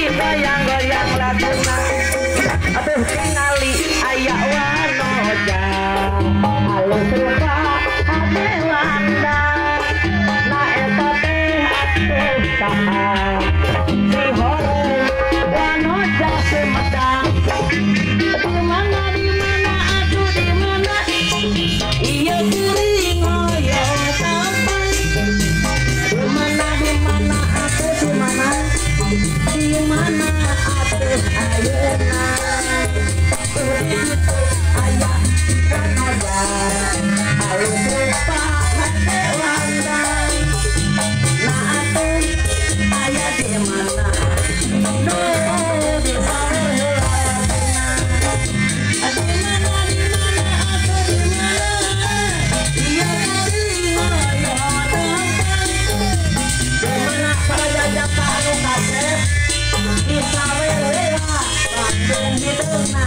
Digoyang-goyang laguna atuh tingali aya wanoja alus rupa hate wanda na eta teh atuh saha si horeng wanoja Sumedang. Di mana aduh di mana ieu kuring hoyong tampang. Di mana atuh di mana di mana atuh ayeuna tuh di ditu aya wanoja alus rupa hate wanda na atuh aya di mana duh di sawer heula di mana atuh di mana ieu kuring hoyong tampang. Di mana para jajaka anu kasep di sawer heula Bandung hideungna.